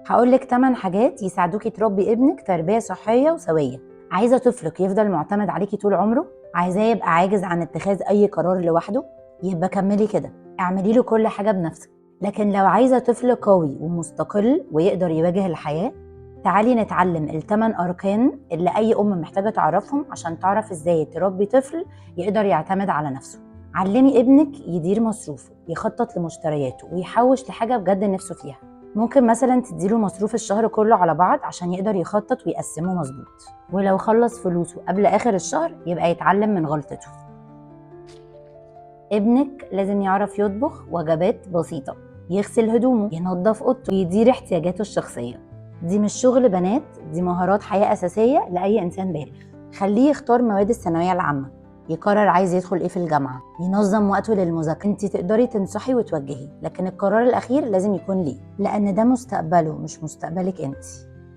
هقول لك 8 حاجات يساعدوكي تربي ابنك تربية صحية وسوية. عايزة طفلك يفضل معتمد عليكي طول عمره؟ عايزاه يبقى عاجز عن اتخاذ أي قرار لوحده؟ يبقى كملي كده، اعملي له كل حاجة بنفسك. لكن لو عايزة طفل قوي ومستقل ويقدر يواجه الحياة، تعالي نتعلم الثمان أركان اللي أي أم محتاجة تعرفهم عشان تعرف إزاي تربي طفل يقدر يعتمد على نفسه. علمي ابنك يدير مصروفه، يخطط لمشترياته، ويحوش لحاجة بجد نفسه فيها. ممكن مثلا تديله مصروف الشهر كله على بعض عشان يقدر يخطط ويقسمه مظبوط، ولو خلص فلوسه قبل آخر الشهر يبقى يتعلم من غلطته. ابنك لازم يعرف يطبخ وجبات بسيطة، يغسل هدومه، ينظف أوضته، ويدير احتياجاته الشخصية. دي مش شغل بنات، دي مهارات حياة أساسية لأي إنسان بالغ. خليه يختار مواد الثانوية العامة، يقرر عايز يدخل ايه في الجامعة، ينظم وقته للمذاكرة. انت تقدري تنصحي وتوجهي، لكن القرار الأخير لازم يكون ليه، لأن ده مستقبله مش مستقبلك انت.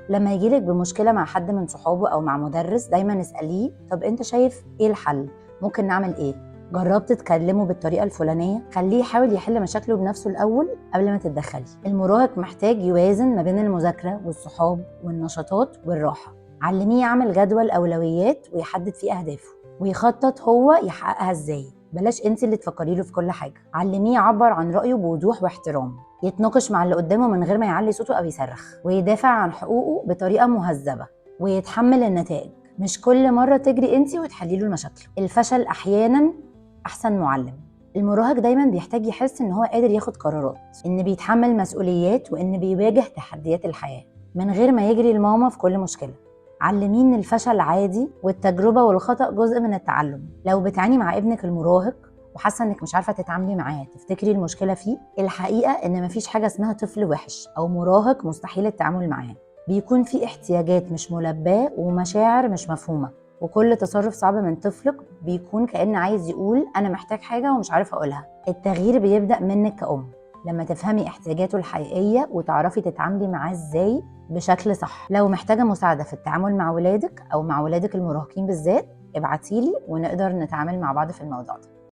لما يجيلك بمشكلة مع حد من صحابه أو مع مدرس، دايما اسأليه: طب انت شايف ايه الحل؟ ممكن نعمل ايه؟ جربت تكلمه بالطريقة الفلانية؟ خليه يحاول يحل مشاكله بنفسه الأول قبل ما تتدخلي. المراهق محتاج يوازن ما بين المذاكرة والصحاب والنشاطات والراحة. علميه يعمل جدول أولويات ويحدد فيه أهدافه ويخطط هو يحققها ازاي، بلاش انت اللي تفكري له في كل حاجة. علميه يعبر عن رأيه بوضوح واحترام، يتناقش مع اللي قدامه من غير ما يعلي صوته أو يصرخ، ويدافع عن حقوقه بطريقة مهذبة، ويتحمل النتائج. مش كل مرة تجري انت وتحلي له المشاكل. الفشل أحيانا أحسن معلم. المراهق دايما بيحتاج يحس إن هو قادر ياخد قرارات، إن بيتحمل مسؤوليات، وإن بيواجه تحديات الحياة من غير ما يجري لماما في كل مشكلة. علميه إن الفشل عادي، والتجربة والخطأ جزء من التعلم. لو بتعاني مع ابنك المراهق وحاسة إنك مش عارفة تتعاملي معاه، تفتكري المشكلة فيه؟ الحقيقة إن مفيش حاجة اسمها طفل وحش أو مراهق مستحيل التعامل معاه. بيكون في احتياجات مش ملباة ومشاعر مش مفهومة، وكل تصرف صعب من طفلك بيكون كأن عايز يقول أنا محتاج حاجة ومش عارف أقولها. التغيير بيبدأ منك كأم، لما تفهمي احتياجاته الحقيقية وتعرفي تتعاملي معاه ازاي بشكل صح. لو محتاجة مساعدة في التعامل مع ولادك أو مع ولادك المراهقين بالذات، ابعتيلي ونقدر نتعامل مع بعض في الموضوع ده.